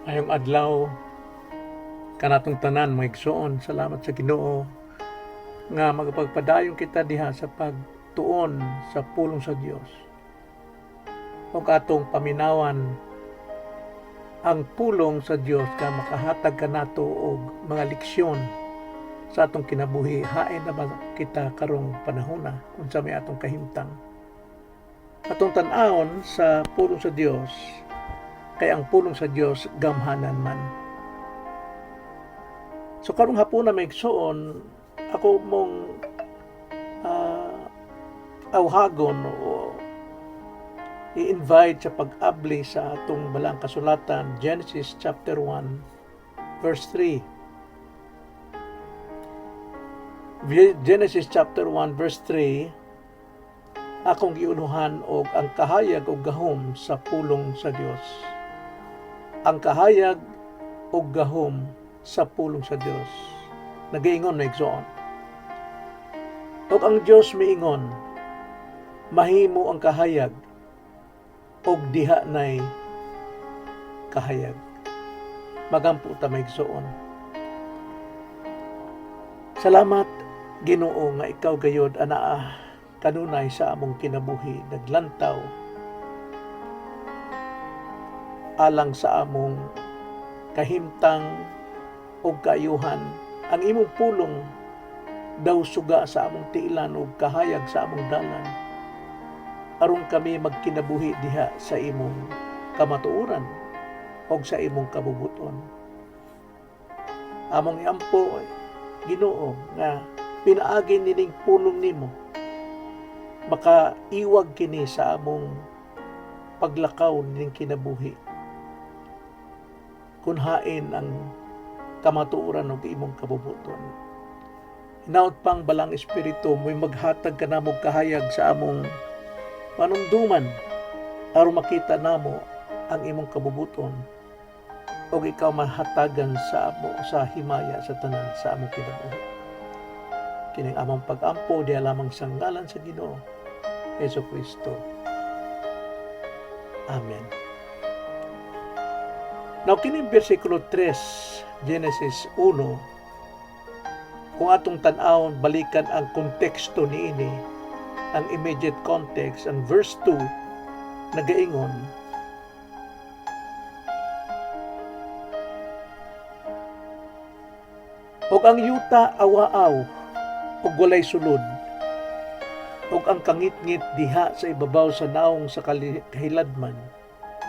Maayong adlaw kanatong tanan, mga igsoon. Salamat sa Ginoo nga magpagpadayon kita diha sa pagtuon sa pulong sa Dios. Ug atong paminawan ang pulong sa Dios nga makahatag kanato og mga leksyon sa atong kinabuhi, hain na ba kita karong panahona, unsa may atong kahimtang. Atong tan-awon sa pulong sa Dios, kay ang pulong sa Dios gamhanan man. So karong hapuna, mga igsoon, ako mong awhagon o i-invite sa pag-abli sa atong balang kasulatan, Genesis chapter 1 verse 3. Genesis chapter 1 verse 3, akong giunuhan og ang kahayag og gahom sa pulong sa Dios. Ang kahayag og gahom sa pulong sa Dios. Nagaingon na, igsoon. "Og ang Dios miingon, 'Mahimo ang kahayag,' og diha nay kahayag." Magampo ta, mga igsoon. Salamat, Ginoo, nga ikaw gayod anaa kanunay sa among kinabuhi, naglantaw alang sa among kahimtang ug kaayuhan. Ang imong pulong daw suga sa among tiilan ug kahayag sa among dalan, aron kami magkinabuhi diha sa imong kamatuoran ug sa imong kabubuton. Among iampo, Ginoo, nga pinaagi nining pulong nimo, makaiwag kini sa among paglakaw ning kinabuhi kun hain ang kamatuoran ug imong kabubuton. Hinaut pang Balaang Espiritu mo'y maghatag kanamo kahayag sa among panumduman aron makita namo ang imong kabubuton ug ikaw mahatagan sa amo sa himaya sa tanan sa among kinabuhi. Kining among pag-ampo diha lamang sa ngalan sa Ginoo Hesus Kristo. Amen. Now, kining bersikulo 3, Genesis 1, kung atong tan-awon, balikan ang konteksto niini, ang immediate context, ang verse 2 nagaingon, "Og ang yuta awaaw ug walay sulod, ug ang kangitngit diha sa ibabaw sa naong sa kahiladman,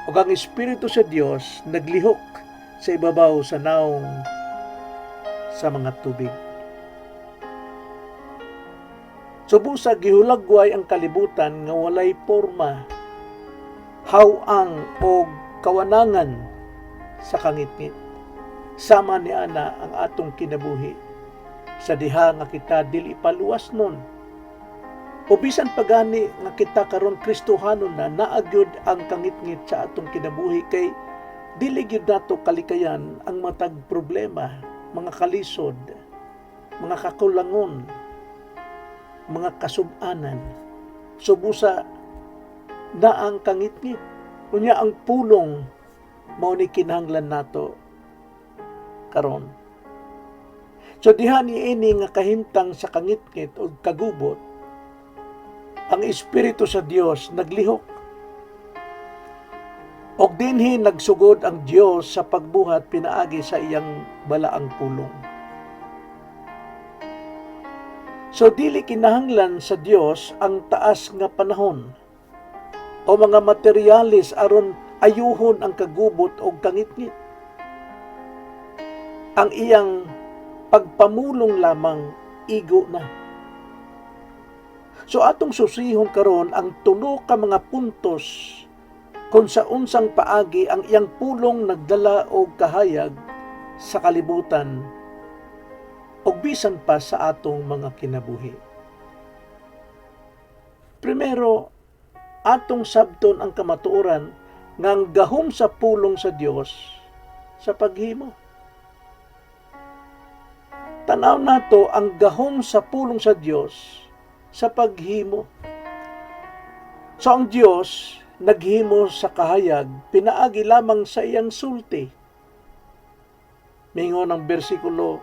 ug ang Espiritu sa Dios naglihok sa ibabaw sa naong sa mga tubig." Subusa gihulagway ang kalibutan nga walay porma, haw-ang og kawanangan sa kangitngit. Sama ni ana ang atong kinabuhi sa diha nga kita dili paluwas nun. O bisan pagani nga kita karon Kristohanon na, naa gyud ang kangitngit sa atong kinabuhi, kay dili gyud nato kalikayan ang matag problema, mga kalisod, mga kakulangon, mga kasub-anan. Subusa na ang kangitngit. Unya ang pulong mao ni kinahanglan nato karon. So diha niini nga kahimtang sa kangitngit o kagubot, ang Espiritu sa Dios naglihok. Og dinhi nagsugod ang Dios sa pagbuhat pinaagi sa iyang balaang pulong. So dili kinahanglan sa Dios ang taas nga panahon o mga materyales aron ayuhon ang kagubot o kangitngit. Ang iyang pagpamulong lamang, igo na. So atong susihon karon ang tulo ka mga puntos kung sa unsang paagi ang iyang pulong nagdala og kahayag sa kalibutan ug bisan pa sa atong mga kinabuhi. Primero, atong sabton ang kamatuoran nga ang gahom sa pulong sa Dios sa paghimo. Tanaw nato ang gahom sa pulong sa Dios sa paghimo. So ang Dios naghimo sa kahayag pinaagi lamang sa iyang sulti. Mingon ang bersikulo,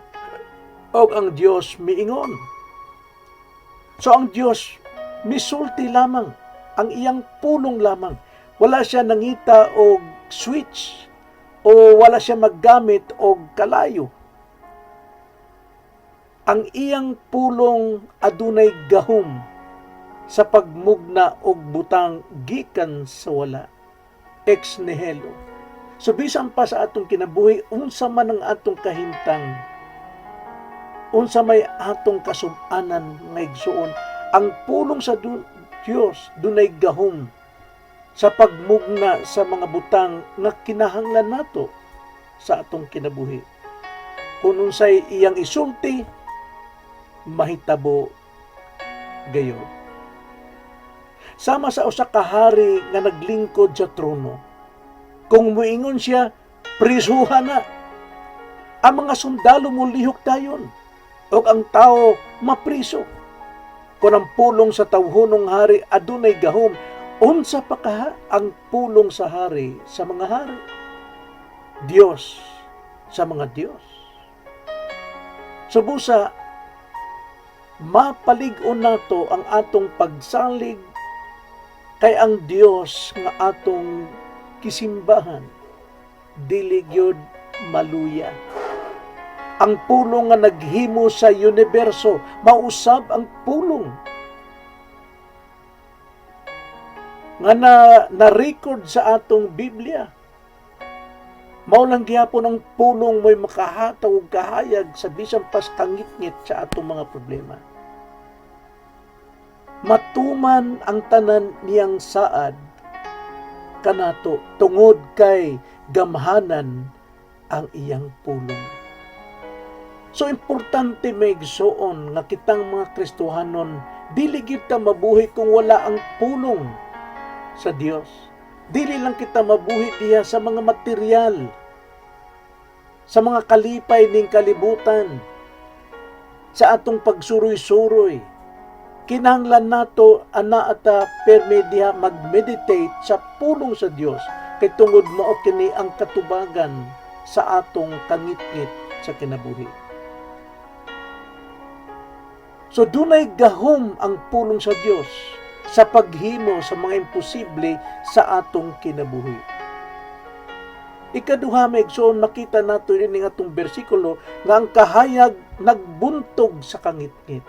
"Og ang Dios miingon." So ang Dios misulti lamang, ang iyang pulong lamang. Wala siya nangita og switch o wala siya maggamit og kalayo. Ang iyang pulong adunay gahom sa pagmugna og butang gikan sa wala. Ex nihilo. So bisan pa sa atong kinabuhi, unsa man ang atong kahimtang, unsa may atong kasub-anan nga igsuon, ang pulong sa Dios dunay gahom sa pagmugna sa mga butang nga kinahanglan nato sa atong kinabuhi. Kung unsay iyang isulti, mahitabo gayod. Sama sa usa ka hari nga naglingkod sa trono. Kung muingon siya, "Prisuha na," ang mga sundalo molihok dayon ug ang tao mapriso. Kung ang pulong sa tawhonong hari adunay gahom, unsa pa kaha ang pulong sa hari sa mga hari? Dios sa mga Dios. So busa, mapalig-on nato ang atong pagsalig kay ang Dios nga atong gisimbahan dili gyud maluya. Ang pulong nga naghimo sa universo, mausab ang pulong nga na record sa atong Biblia. Mao lang gihapon ang pulong mo'y makahatag og kahayag sa bisan pas kangitngit sa atong mga problema. Matuman ang tanan niyang saad kanato tungod kay gamhanan ang iyang pulong. So importante, mga igsoon, nga kitang mga Kristohanon, dili gyud ta mabuhi kung wala ang pulong sa Dios. Dili lang kita mabuhi diha sa mga material, sa mga kalipay ning kalibutan, sa atong pagsuroy-suroy. Kinahanglan nato ana ata permi diha mag-meditate sa pulong sa Dios kay tungod mao kini ang katubagan sa atong kangitngit sa kinabuhi. So dunay gahom ang pulong sa Dios sa paghimo sa mga imposible sa atong kinabuhi. Ikaduha, mga igsoon, makita nato ini atong bersikulo nga ang kahayag nagbuntog sa kangitngit.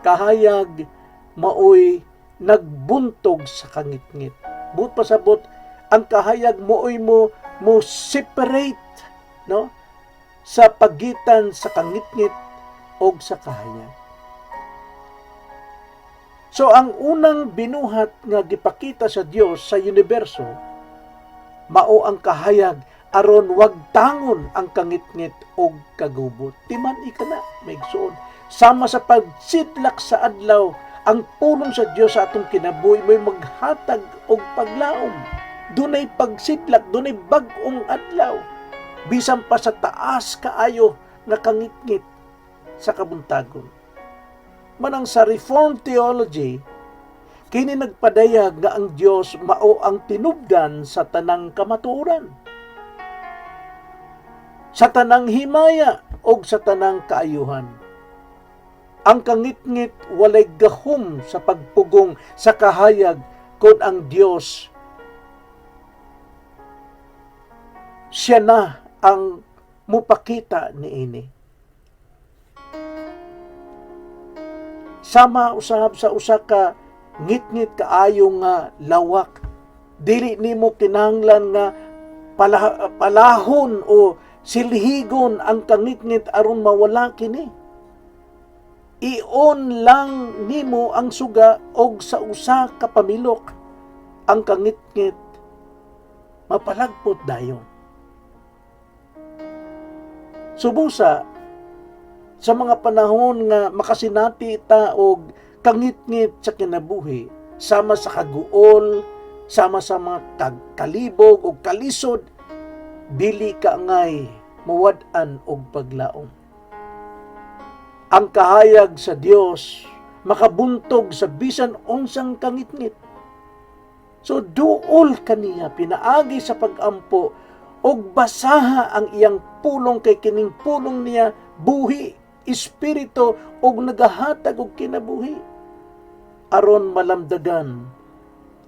Kahayag maoy nagbuntog sa kangitngit. Buot pasabot, ang kahayag maoy mo separate, no, sa pagitan sa kangitngit og sa kahayag. So ang unang binuhat nga gipakita sa Dios sa universo mao ang kahayag aron wagtangon ang kangitngit og kagubot. Timan-i kana, mga igsoon. Sama sa pagsidlak sa adlaw, ang pulong sa Dios sa atong kinabuhi mo'y maghatag og paglaom. Dunay pagsidlak, dunay bag-ong adlaw. Bisan pa sa taas kaayo nga kangitngit sa kabuntagon. Manang sa Reformed theology, kini nagpadayag nga ang Dios mao ang tinubdan sa tanang kamatuoran, sa tanang himaya og sa tanang kaayuhan. Ang kangitngit walay gahom sa pagpugong sa kahayag kon ang Dios siya na ang mupakita niini. Sama usab sa usa ka ngitngit kaayo nga lawak. Dili nimo kinahanglan nga palahon o silhigon ang kangitngit aron mawala kini. I-on lang nimo ang suga og sa usa ka pamilok ang kangitngit mapalagpot dayon. So busa sa mga panahon nga makasinati ta og kangitngit sa kinabuhi, sama sa kaguol, sama sa mga kalibog o kalisod, dili ka angay mawad-an og paglaom. Ang kahayag sa Dios makabuntog sa bisan unsang kangitngit. So duol kaniya pinaagi sa pagampo. Og basaha ang iyang pulong kay kining pulong niya buhi, espiritu og nagahatag og kinabuhi aron malamdagan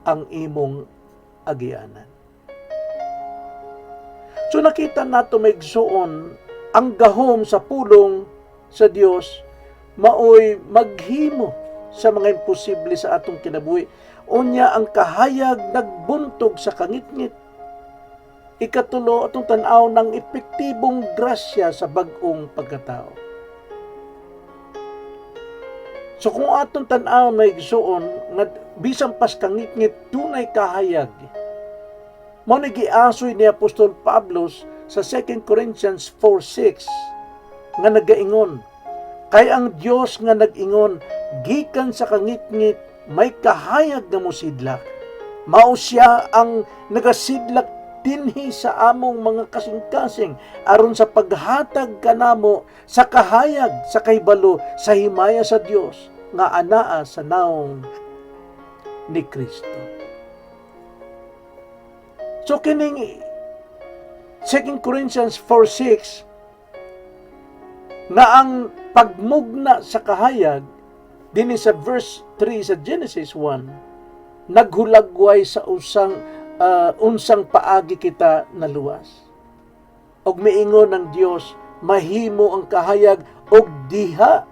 ang imong agianan. So nakita nato, mga igsoon, ang gahom sa pulong sa Dios maoy maghimo sa mga imposible sa atong kinabuhi. Unya ang kahayag nagbuntog sa kangitngit. Ikatulo, atong tan-aw ng epektibong grasya sa bag-ong pagkatao. So kung atong tan-aw, mga igsoon, nga bisan pas kangitngit dunay kahayag. Mao ni giasoy ni Apostol Pablo sa 2 Corinthians 4:6 nga nagaingon, "Kay ang Dios nga nag-ingon, 'Gikan sa kangitngit may kahayag nga mosidlak,' mao siya ang nagasidlak dinhi sa among mga kasing-kasing aron sa paghatag kanamo sa kahayag sa kahibalo sa himaya sa Dios nga anaa sa nawong ni Kristo." So kining 2 Corinthians 4:6 nga ang pagmugna sa kahayag dinhi sa verse 3 sa Genesis 1 naghulagway sa usang unsang paagi kita naluwas. Og miingon ng Dios, "Mahimo ang kahayag," og diha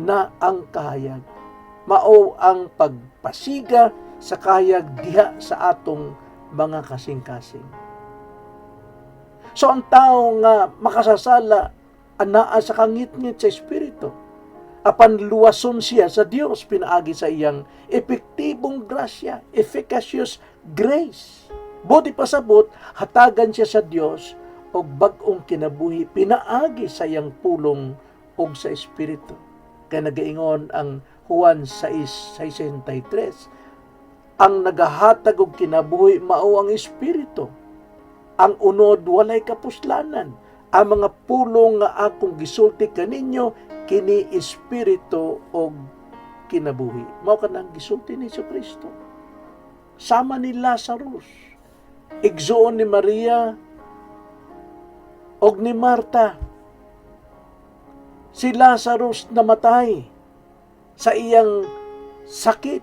na ang kahayag. Mao ang pagpasiga sa kahayag diha sa atong mga kasing-kasing. So ang tao nga makasasala anaa sa kangitngit sa espiritu. Apan luwason siya sa Dios pinaagi sa iyang epektibong grasya, efficacious grace. Buot ipasabot, hatagan siya sa Dios og bag-ong kinabuhi pinaagi sa iyang pulong og sa espiritu. Kay nagaingon ang Juan 6:63, ang nagahatag og kinabuhi mao ang espiritu. Ang unod walay kapuslanan. Ang mga pulong nga akong gisulti kaninyo kini espiritu og kinabuhi. Mao kanang gisulti ni Kristo. Sama ni Lazarus, igsuon ni Maria og ni Marta. Si Lazarus namatay sa iyang sakit.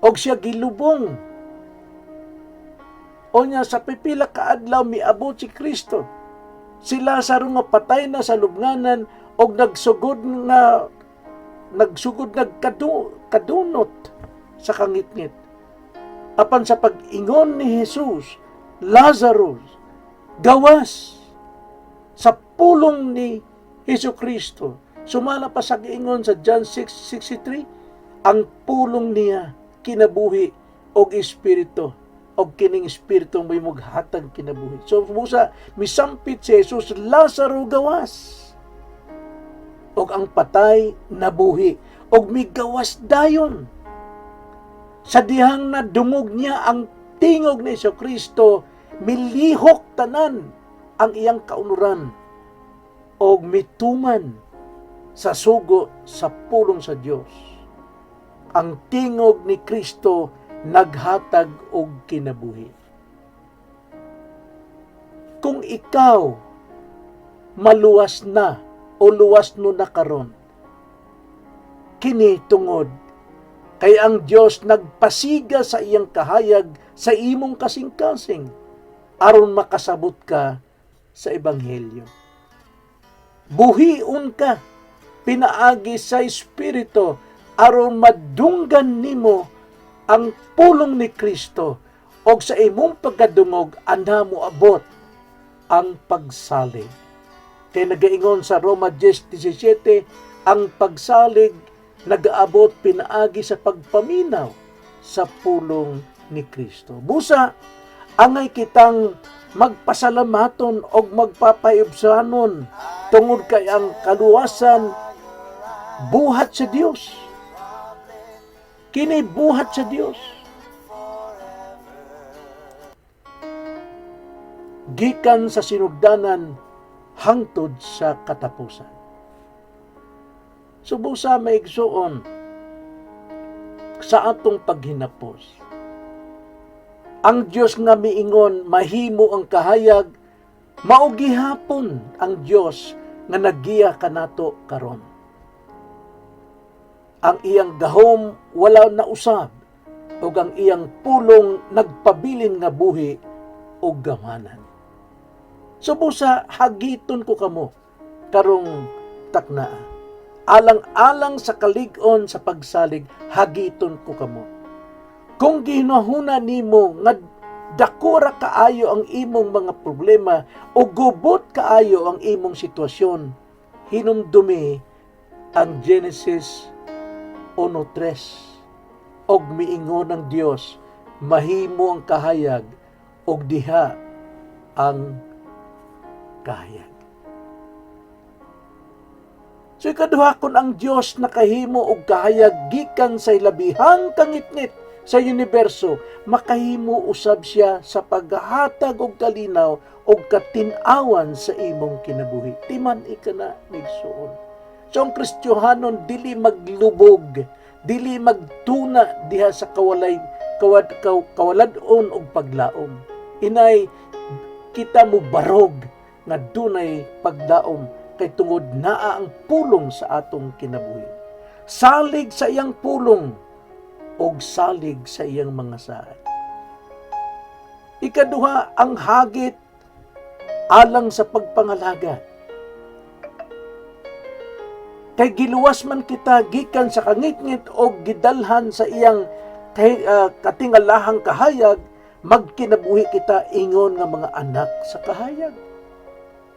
Og siya gilubong. Onya sa pipila ka adlaw miabot si Kristo. Si Lazaro nga patay na sa lubnganan og nagsugod nagkadunot sa kangitngit. Apan sa pag-ingon ni Jesus, "Lazarus, gawas!" Sa pulong ni Hesus Kristo, sumala pa sa giingon sa John 6:63, ang pulong niya kinabuhi og espiritu og kining espiritu may mughatag kinabuhi. So busa misampit si Jesus, "Lazaro, gawas!" Og ang patay nabuhi og migawas dayon. Sa dihang nadungog niya ang tingog ni Hesus Kristo, milihok tanan ang iyang kaunuran og mituman sa sugo sa pulong sa Dios. Ang tingog ni Kristo naghatag og kinabuhi. Kung ikaw maluwas na o luwas no na karon, kini tungod kay ang Dios nagpasiga sa iyang kahayag sa imong kasing-kasing aron makasabot ka sa ebanghelyo. Buhion ka pinaagi sa Espiritu aron madunggan nimo ang pulong ni Kristo og sa imong pagkadungog ana moabot ang pagsalig. Kay nagaingon sa Roma 10:17, ang pagsalig nagaabot pinaagi sa pagpaminaw sa pulong ni Kristo. Busa, angay kitang magpasalamaton og magpapaibsanon tungod kay ang kaluwasan buhat sa Dios. Kini buhat sa Dios. Gikan sa sinugdanan hangtod sa katapusan. So busa, mga igsoon, sa atong paghinapos, Ang Dios nga miingon, "Mahimo ang kahayag," mao gihapon ang Dios nga nagiya kanato karon. Ang iyang gahom wala na usab ug ang iyang pulong nagpabilin nga buhi ug gamhanan. Subusa hagiton ko kamo karong taknaa. Alang-alang sa kalig-on sa pagsalig, hagiton ko kamo. Kung ginahuna nimo nga dakura kaayo ang imong mga problema o gubot kaayo ang imong sitwasyon, hinumdumi ang Genesis 1:3 og miingon ang Dios, "Mahimo ang kahayag," og diha ang kahayag. So ikaduha, kung ang Dios nakahimo og kahayag gikan sa ilabihang kangitngit sa universo, makahimo usab siya sa paghatag og kalinaw og katin-awan sa imong kinabuhi. Timan-i kana, igsuon. So ang Kristiyohanon dili maglubog, dili magtuna diha sa kawalay kawad kaw, kawalad-on og paglaom. Inay kita mo barog nga dunay paglaom kay tungod naa ang pulong sa atong kinabuhi. Salig sa iyang pulong og salig sa iyang mga saad. Ikaduha, ang hagit alang sa pagpangalagad. Kay giluwas man kita gikan sa kangitngit og gidalhan sa iyang katingalahang kahayag, magkinabuhi kita ingon nga mga anak sa kahayag.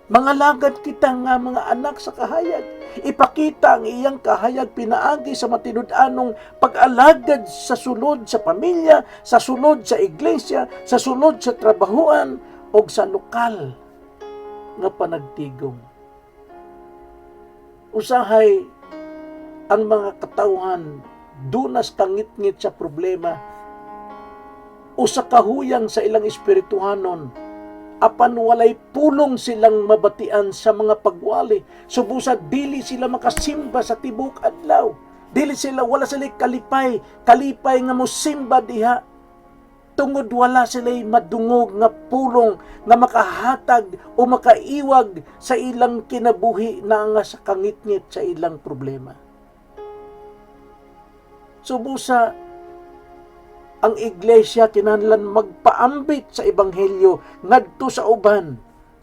Mangalagad kita nga mga anak sa kahayag. Ipakita ang iyang kahayag pinaagi sa matinud-anong pag-alagad sa sulod sa pamilya, sa sulod sa iglesia, sa sulod sa trabahuan o sa lokal nga panagtigom. Usahay ang mga katawhan dunas kangitngit sa problema o sa kahuyang sa ilang espirituhanon, apan walay pulong silang mabatian sa mga pagwali. Subusa dili sila makasimba sa tibok adlaw. Dili sila, wala sila kalipay, kalipay nga mosimba diha. Tungod wala sila madungog nga pulong nga makahatag o makaiwag sa ilang kinabuhi na nga sa kangitngit sa ilang problema. Subusa ang iglesia kinahanglan magpaambit sa ebanghelyo ngadto sa uban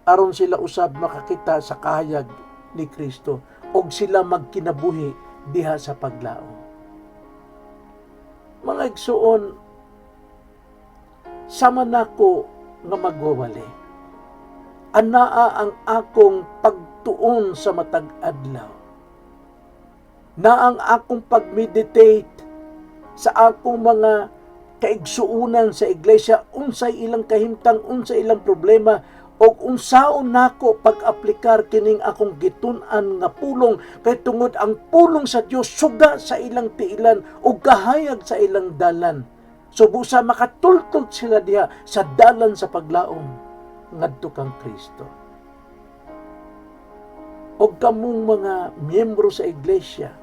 aron sila usab makakita sa kahayag ni Kristo og sila magkinabuhi diha sa paglaom. Mga igsuon, sama nako nga magwawali. Anaa ang akong pagtuon sa matag adlaw. Na ang akong pagmeditate sa akong mga kaigsuunan sa iglesia, unsay ilang kahimtang, unsay ilang problema og unsaon nako pag-aplikar kining akong gitun-an nga pulong, kay tungod ang pulong sa Dios suga sa ilang tiilan ug kahayag sa ilang dalan. Subusa makatultol sila diha sa dalan sa paglaom ngadto kang Kristo. Og kamong mga miyembro sa iglesia,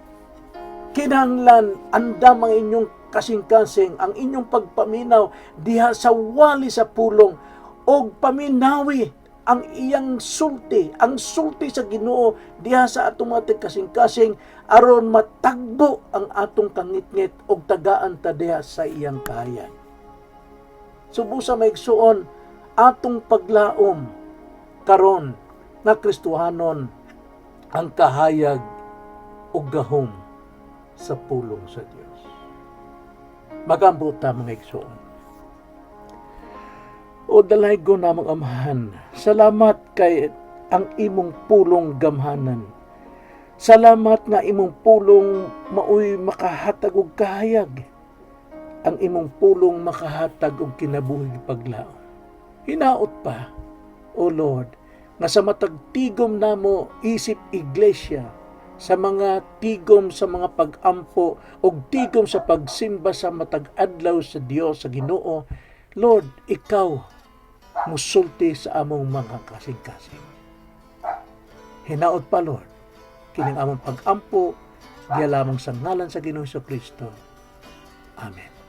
kinahanglan andam ang inyong kasing-kasing, ang inyong pagpaminaw diha sa wali sa pulong og paminawi ang iyang sulti, ang sulti sa Ginoo diha sa atong mga kasing-kasing aron matagbo ang atong kangitngit og tagaan ta diha sa iyang kahayag. Subusa, mga igsuon, atong paglaom karon nga Kristohanon ang kahayag ug gahom sa pulong sa Dios. Magampo ta, mga igsoon. O dalaygo namong Amahan, salamat kay ang imong pulong gamhanan. Salamat nga imong pulong maoy makahatag og kahayag. Ang imong pulong makahatag og kinabuhing paglaom. Hinaot pa, O Lord, nga sa matag tigom namo isip iglesia, sa mga tigom sa mga pag-ampo ug tigom sa pagsimba sa matag adlaw sa Dios, sa Ginoo, Lord, ikaw musulti sa among mga kasing-kasing. Hinaot pa, Lord, kining among pag-ampo diya lamang sa ngalan sa Ginoo Kristo. Amen.